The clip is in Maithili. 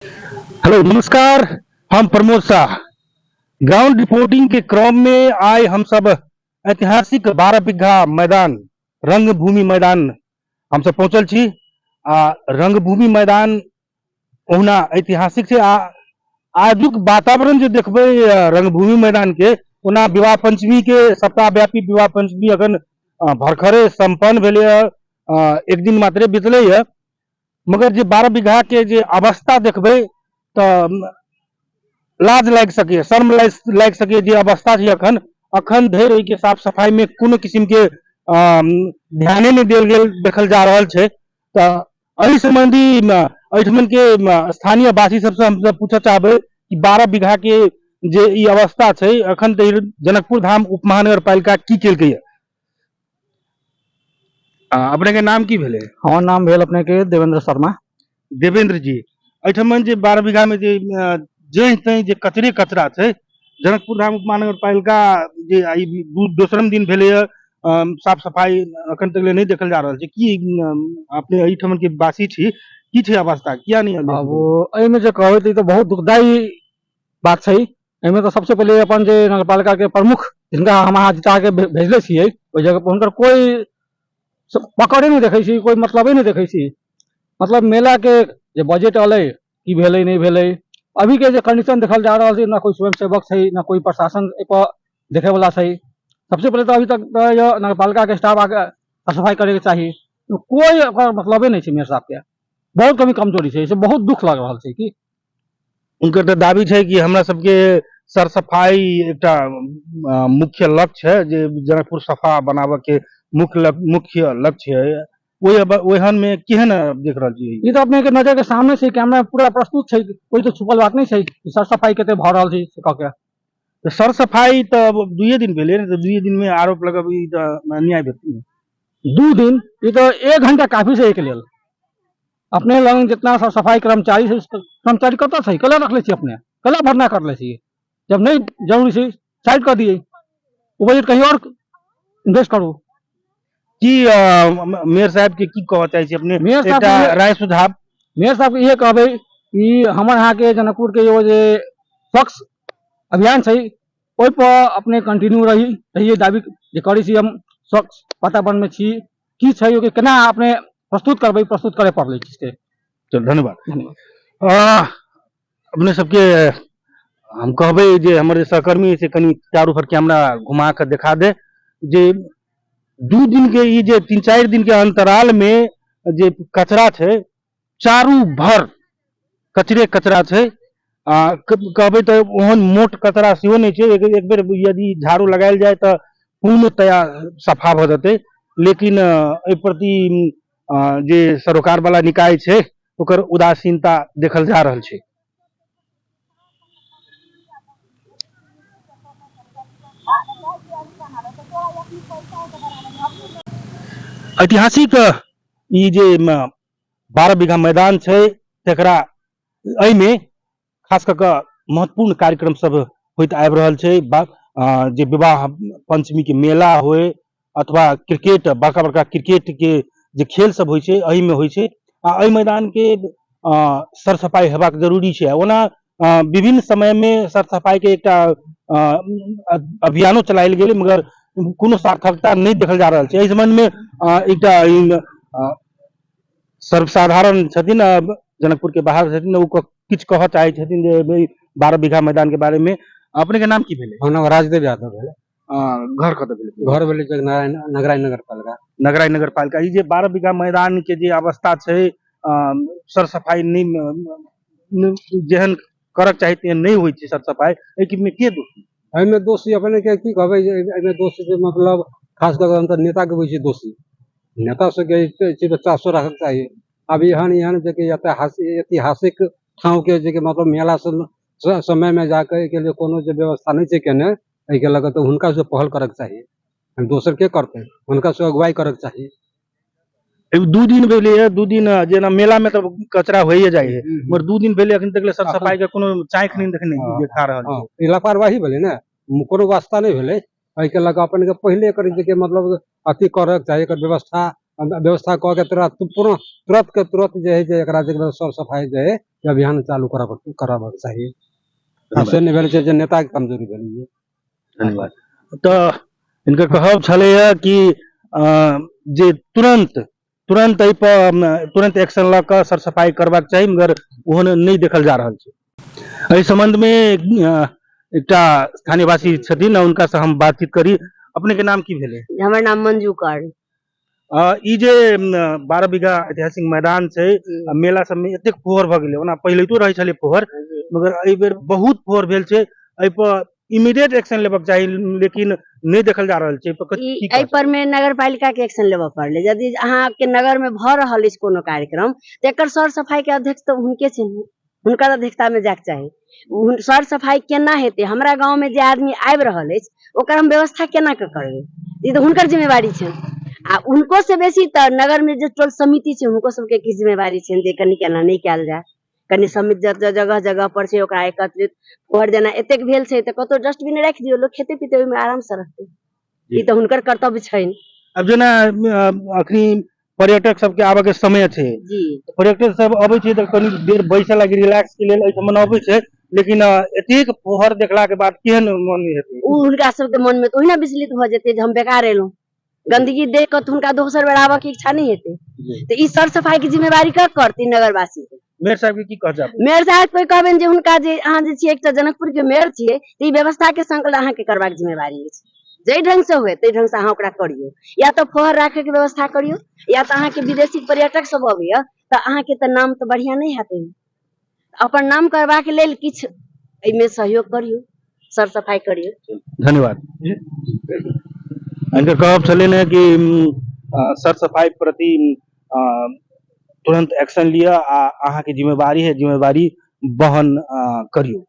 हेलो नमस्कार, हम प्रमोद शाह। ग्राउंड रिपोर्टिंग के क्रम में आइ हम सब ऐतिहासिक 12 बीघा मैदान, रंगभूमि मैदान हम सब पहुंचल छी। आ रंगभूमि मैदान ओहुना ऐतिहासिक छै आ आजुक वातावरण जे देखबै रंगभूमि मैदान के, ओना विवाह पंचमी के सप्ताहव्यापी विवाह पंचमी अखन भरखरे संपन्न भेलैए, एक दिन मात्रे बीतलैए, मगर जे 12 बीघा के जे अवस्था देखबै तऽ लाज लागि सकैए, शर्म लागि लागि सकैए। जे अवस्था छै अखन अखन धरि ओहिके साफ सफाई में कोनो किस्म के ध्याने नहि देल गेल देखल जा रहल छै। तऽ एहि सम्बन्धी एहिठमन के स्थानीय वासी सबसँ हमसब पूछऽ चाहबै कि 12 बीघा के जे ई अवस्था छै, अखन धरि जनकपुर धाम उप महानगर पालिका की केलकै? अपने के नाम की भेलै? हमर नाम भेल अपने के देवेंद्र शर्मा। देवेंद्र जी, एहिठमन जे 12 बीघा में जे जहि तहि जे कचरे कचरा छै, जनकपुर धाम उप महानगर पालिका जे आइ दोसरम दिन भेलैए, साफ सफाई अखन तक ले नहि देखल जा रहल छै। की अपने एहिठमन के वासी छी, की छै अवस्था, किया नहि? आब एहिमे जे कहबै तऽ ई तऽ बहुत दुखदायी बात छै। एहिमे तऽ सबसे पहिले अपन जे नगरपालिका के प्रमुख, जिनका हम अहाँ जिता के भेजले छियै ओहि जगह पर, हुनकर कोई पकड़े नहि देखै छी, कोई मतलबे नहि देखै छी। मतलब मेला के जे बजट अलै, की भेलै, नहि भेलै, अभी के जे कंडीशन देखल जा रहल छै, ना कोई स्वयंसेवक छै, ना कोई प्रशासन एहिपर देखे वाला छै। सबसे पहिले तऽ अभी तक तऽ नगरपालिका के स्टाफ आके सफाई करे के चाही। कोई ओकर मतलबे नहि छै। मेयर साहब के बहुत कमी कमजोरी छै, एहिसँ बहुत दुख लग रहल छै कि हुनकर तऽ दाबी छै कि हमरा सबके सर सफाई एकटा मुख्य लक्ष्य है, जे जनकपुर सफा बनाबऽ के मुख्य लक्ष्य है। ओहि ओहन में केहन देख रहल छी? ई तऽ अपने के नजर के सामने छै, कैमरा पूरा प्रस्तुत छै, कोई तऽ छुपल बात नहि छै कि सर सफाई कते भऽ रहल छै से कऽ के। तऽ सर सफाई तऽ दुइये दिन भेलै ने, तऽ दुइये दिन में आरोप लगब ई तऽ अन्याय भेल। 2 दिन, ई तऽ 1 घंटा काफी छै एहिके लेल। अपने लग जितना सर सफाई कर्मचारी छै, कर्मचारी कतऽ छै? कला रखले छी अपने, कला भरना करले छी? जब नहि जरूरी छै, साइड कऽ दियै, ओ बजट कहीं और इन्वेस्ट करू। की मेयर साहब के की कहऽ चाहै छी अपने? मेयर साहब एकटा के राय सुझाव। मेयर साहब के इहे कहबै कि हमर अहाँके जनकपुर के एगो जे स्वच्छ अभियान छै, ओहि पर अपने कंटिन्यू रही रहिए। दाबी जे करै छी, हम स्वच्छ वातावरण में छी, की छै, ओके केना अपने प्रस्तुत करबै, प्रस्तुत करे पड़लै चीजके। चल, धन्यवाद। धन्यवाद। अपने सबके हम कहबै जे हमर जे सहकर्मी से कनि चारू भर कैमरा घुमा के देखा दे जे 2 दिन के ई जे 3-4 दिन के अंतराल में जे कचरा छै, चारू भर कचरे कचरा छै। कहबै तऽ ओहन मोट कचरा सेहो नहि छै, एक बेर यदि झाड़ू लगायल जाय तऽ पूर्णतया सफा भऽ जेतै। लेकिन एहि प्रति जे सरोकार वाला निकाय छै, ओकर उदासीनता देखल जा रहल छै। ऐतिहासिक ई जे 12 बीघा मैदान छै, तकरा एहिमे खास कऽ कऽ महत्वपूर्ण कार्यक्रम सब होइत आबि रहल छै। जे विवाह पंचमी के मेला होय अथवा क्रिकेट, बड़का बड़का क्रिकेट के जे खेल सब होइ छै, एहिमे होइ छै। आ एहि मैदान के सर सफाई हेबाक जरूरी छै। ओना विभिन्न समय में सर सफाई के एकटा अभियानो चलायल गेलै, मगर कोनो सार्थकता नहि देखल जा रहल छै। एहि संबंध में एकटा सर्वसाधारण छथिन, जनकपुर के बाहर छथिन, ओ किछु कहऽ चाहै छथिन जे भाई 12 बीघा मैदान के बारे में। अपने के नाम की भेलै? हमर नाम राजदेव यादव भेलै। घर कतऽ भेलै? घर भेलै जगनारायण, नगराय नगर पालिका। नगराय नगर पालिका। ई जे 12 बीघा मैदान के जे अवस्था छै, सर सफाई नहि, जेहन करक चाही तेहन नहि होइ छै सर सफाई, एहि में के दोषी? एहिमे दोषी अपने के की कहबै जे एहिमे दोषी जे मतलब खास कऽ कऽ हम तऽ नेता के बुझै छियै दोषी। नेता सबके एहि चीज पर चासो राखक चाही। आब एहन एहन जे कि ऐतिहासिक ठाँव के जे कि मतलब मेला समय में जाके एहिके लिए कोनो जे व्यवस्था नहि छै केने, एहिके लऽ कऽ तऽ हुनका से पहल करक चाही, दोसर के करतै? हुनका से अगुवाई करक चाही। एगो 2 दिन भेलै है, 2 दिन जेना मेला में तऽ कचरा होइए जाइ है, मगर 2 दिन भेलै अखन तक ले सर सफाई के कोनो चाँखि नहि देखने देखा रहल छै। ई लापरवाही भेलै ने, कोनो वास्ता नहि भेलै। एहिके लऽ कऽ अपन के पहिले एकर जे कि मतलब अथी करक चाही, एकर व्यवस्था कऽ के तुरंत के तुरंत जे है जे एकरा जे सर सफाई जे है अभियान चालू कराबक चाही। आ से नहि भेल छै जे नेताके कमजोरी भेलै। धन्यवाद। तऽ हिनकर कहब छलैए कि जे तुरंत तुरंत एहि पर तुरंत एक्शन लऽ कऽ सर सफाइ करबाक चाही, मगर ओहन नहि देखल जा रहल छै। एहि संबंधमे एकटा स्थानीयवासी छथिन, हुनका से हम बातचीत करी। अपने के नाम की भेलै? हमर नाम मंजू कर्ण। ई जे 12 बीघा ऐतिहासिक मैदान छै, मेला सबमे एतेक फोहर भऽ गेलै, ओना पहिलैतो रहै छलै फोहर, मगर एहि बेर बहुत फोहर भेल छै। एहि पर इमीडिएट एक्शन लेबाक चाही, लेकिन नहि देखल जा रहल छै। एहि पर ई की एहि कहब? पर मे नगर पालिका के एक्शन लेबऽ पड़लै। यदि अहाँके नगर में भऽ रहल अछि कोनो कार्यक्रम, तऽ एकर सर सफाई के अध्यक्ष तऽ हुनके छै, हुनकर अध्यक्षता में जायके चाही। सर सफाई केना हेतै? हमरा गाँव में जे आदमी आबि रहल अछि, ओकर हम व्यवस्था केना के करबै? ई तऽ हुनकर जिम्मेवारी छनि। आ हुनको से बेसी तऽ नगर में जे टोल समिति छै, हुनको सबके किछु जिम्मेवारी छनि जे कनि केना नहि कयल जाय, कनि समिति जतऽ जगह जगह पर छै ओकरा एकत्रित फोहर जेना एतेक भेल छै तऽ कतौ डस्टबिन राखि दियौ, लोक खेतै पीतै ओहिमे आराम से रहतै। ई तऽ हुनकर कर्तव्य छनि। आब जेना अखनी पर्यटक सबके आबऽ के समय छै पर्यटक सब अबै छै तऽ कनि देर बैसऽ लागी रिलैक्स के लेल एहिठाम अबै छै, लेकिन एतेक फोहर देखला के बाद केहन मन हेतै? ओ हुनका सबके मन मे तऽ ओहिना विचलित भऽ जेतै जे हम बेकार एलहुँ। गंदगी देख कऽ तऽ हुनका दोसर बेर आबऽ के इच्छा नहि हेतै। तऽ ई सर सफाई के जिम्मेवारी के करतै? नगरवासी के। मेयर साहब के की कह जाबै? मेयर साहब के कहबनि जे हुनका जे अहाँ जे छियै एकटा जनकपुर के मेयर छियै, तऽ ई व्यवस्था के संकलन अहाँके करबाक जिम्मेवारी अछि। जाहि ढंग से हुए ताहि ढंग से अहाँ ओकरा करियौ, या तऽ फोहर राखै के व्यवस्था करियौ, या तऽ अहाँके विदेशी पर्यटक सब अबैया तऽ अहाँके तऽ नाम तऽ बढ़िआँ नहि हैत एहिमे। अपन नाम करबाक लेल किछु एहिमे सहयोग करियौ, सर सफाई करियौ। धन्यवाद। हिनकर कहब छलनि हेँ कि सर सफाई प्रति तुरंत एक्शन लिअ आ अहाँके जिम्मेवारी है, जिम्मेवारी वहन करियौ।